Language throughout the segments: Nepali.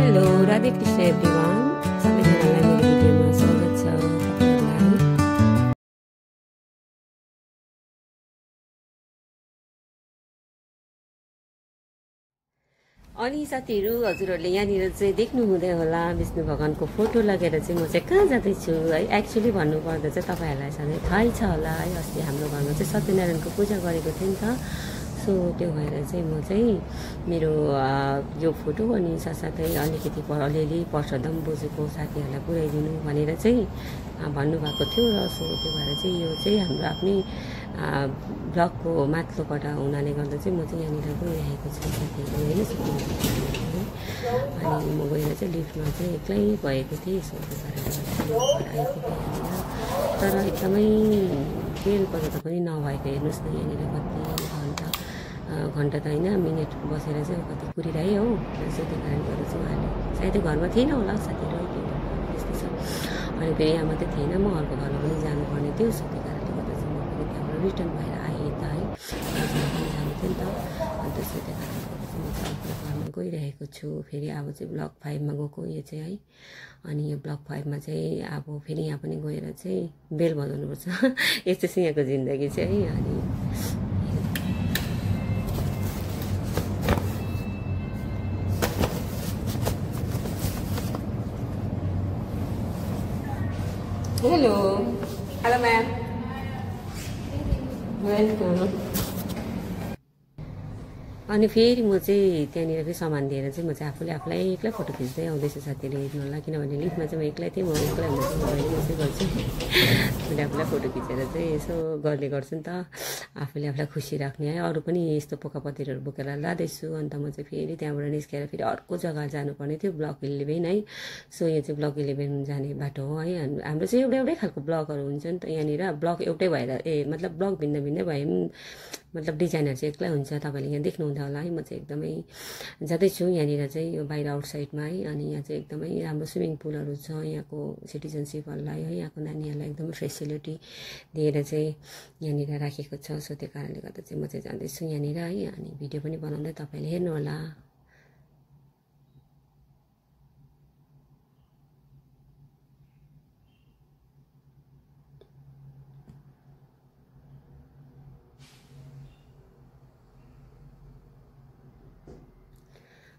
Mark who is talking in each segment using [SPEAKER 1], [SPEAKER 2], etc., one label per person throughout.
[SPEAKER 1] हेलो राधे कृष्ण एभ्रिवान, सबैजनालाई मेरो भिडियोमा स्वागत छ तपाईहरुलाई। अनि साथीहरु, हजुरहरुले यहाँनिर चाहिँ देख्नु हुँदै होला विष्णु भगवानको फोटो लगेर चाहिँ म चाहिँ कहाँ जाँदै छु है। एक्चुअली भन्नुपर्दा चाहिँ तपाईहरुलाई सधैँ थाहै छ होला है, अस्ति हाम्रो घरमा चाहिँ सत्यनारायणको पूजा गरेको थियो नि त। सो त्यो भएर चाहिँ म चाहिँ मेरो यो फोटो अनि साथसाथै अलिकति अलिअलि प्रसादम बोजूको साथीहरूलाई पुर्याइदिनु भनेर चाहिँ भन्नुभएको थियो र सो त्यो भएर चाहिँ यो चाहिँ हाम्रो आफ्नै ब्लगको माथिल्लोबाट हुनाले गर्दा चाहिँ म चाहिँ यहाँनिर गइरहेको छु साथीहरू होइन। अनि म गएर चाहिँ लिफ्टमा चाहिँ एक्लै भएको थिएँ। सो त्यो कारणले आइपुगेँ तर एकदमै बेल बजेर पनि नभएको हेर्नुहोस् न यहाँनिर कति घन्टा त होइन मिनट बसेर चाहिँ कति कुरिरह्यो हो। सो त्यो कारणले गर्दा चाहिँ उहाँले सायदै घरमा थिएन होला साथीहरू त्यस्तो छ। अनि फेरि यहाँ मात्रै थिएन, म अर्को घरमा पनि जानुपर्ने थियो। सो त्यो कारणले गर्दा चाहिँ म फेरि त्यहाँबाट रिटर्न भएर आएँ त है, पनि जानु थियो नि त। अन्त सो त्यो कारणले गर्दा चाहिँ म चाहिँ अर्को घरमा गइरहेको छु। फेरि अब चाहिँ ब्लक 5मा गएको यो चाहिँ है। अनि यो ब्लक 5मा चाहिँ अब फेरि यहाँ पनि गएर चाहिँ बेल बजाउनुपर्छ यस्तो चाहिँ यहाँको जिन्दगी चाहिँ है। अनि हेलो हेलो मैम, वेलकम। अनि फेरि म चाहिँ त्यहाँनिर फेरि सामान दिएर चाहिँ म चाहिँ आफूलाई एक्लै फोटो खिच्दै आउँदैछु साथीले हेर्नु होला। किनभने लिफ्टमा चाहिँ म एक्लै थिएँ, म एक्लै हुँदा चाहिँ म यसो गर्छु मैले आफूलाई फोटो खिचेर चाहिँ यसो गर्ने गर्छु नि त, आफूले आफूलाई खुसी राख्ने है। अरू पनि यस्तो पोकापतिरहरू बोकेर लाँदैछु। अन्त म चाहिँ फेरि त्यहाँबाट निस्केर फेरि अर्को जग्गा जानुपर्ने थियो, ब्लक 11 है। सो यो चाहिँ ब्लक 11 जाने बाटो हो है। हाम्रो चाहिँ एउटै खालको ब्लकहरू हुन्छ नि त यहाँनिर, ब्लक एउटै भएर मतलब ब्लक भिन्न भिन्नै भए पनि मतलब डिजाइनहरू चाहिँ एक्लै हुन्छ। तपाईँले यहाँ देख्नुहुँदै होला है। म चाहिँ एकदमै जाँदैछु यहाँनिर चाहिँ यो बाहिर आउटसाइडमा है। अनि यहाँ चाहिँ एकदमै राम्रो स्विमिङ पुलहरू छ यहाँको सिटिजनसिपहरूलाई है, यहाँको नानीहरूलाई एकदमै फेसिलिटी दिएर चाहिँ यहाँनिर राखेको छ। सो त्यो कारणले गर्दा चाहिँ म चाहिँ जाँदैछु यहाँनिर है। अनि भिडियो पनि बनाउँदै तपाईँले हेर्नु होला।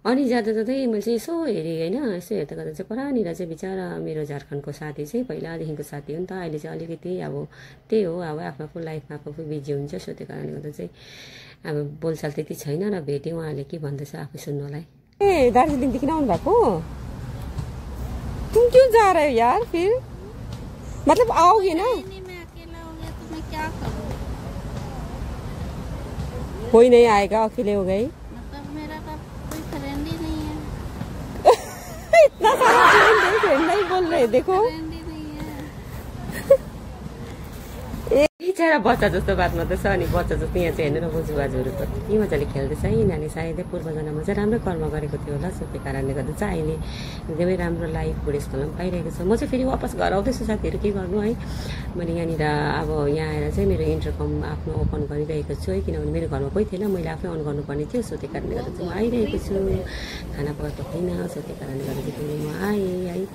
[SPEAKER 1] अनि जाँदा जाँदै मैले चाहिँ यसो हेरेँ होइन, यसो हेर्दा गर्दा चाहिँ परानिर चाहिँ बिचरा मेरो झारखण्डको साथी चाहिँ पहिलादेखिको साथी हो नि त। अहिले चाहिँ अलिकति अब त्यही हो, अब आफ्नो आफ्नो लाइफमा आफू बिजी हुन्छ। सो त्यो कारणले गर्दा चाहिँ अब बोलचाल त्यति छैन र भेटेँ। उहाँले के भन्दैछ आफै सुन्नु होला है। ए दार्जिलिङदेखि आउनु भएको? तुम क्यों जा रहे हो यार फिर, मतलब आओगे ना? कोई नहीं आएगा, अकेले हो गए। इतना सारा फ्रेंड नहीं बोल रहे देखो। बिचरा बच्चा जस्तो बात मात्रै छ। अनि बच्चा जस्तो यहाँ चाहिँ हेर्नु न बोजूबाजुहरू कति मजाले खेल्दैछ है। यिनीहरूले सायदै पूर्व जन्ममा चाहिँ राम्रो कर्म गरेको थियो होला। सो त्यो कारणले गर्दा चाहिँ अहिले एकदमै राम्रो लाइफ बुढेसकालमा पनि पाइरहेको छ। म चाहिँ फेरि वापस घर आउँदैछु साथीहरू, के गर्नु है। मैले यहाँनिर अब यहाँ आएर चाहिँ मेरो इन्टरकम आफ्नो ओपन गरिरहेको छु है। किनभने मेरो घरमा कोही थिएन, मैले आफै अन गर्नुपर्ने थियो। सो त्यो कारणले गर्दा चाहिँ म आइरहेको छु, खाना पकाएको थिइनँ। सो त्यो कारणले गर्दा चाहिँ फेरि म आएँ है।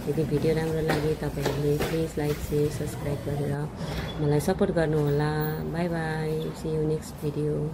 [SPEAKER 1] यदि भिडियो राम्रो लागे तपाईँहरूले प्लिज लाइक शेयर सब्सक्राइब गरेर मलाई सपोर्ट गर्नु होला। Bye bye, see you next video.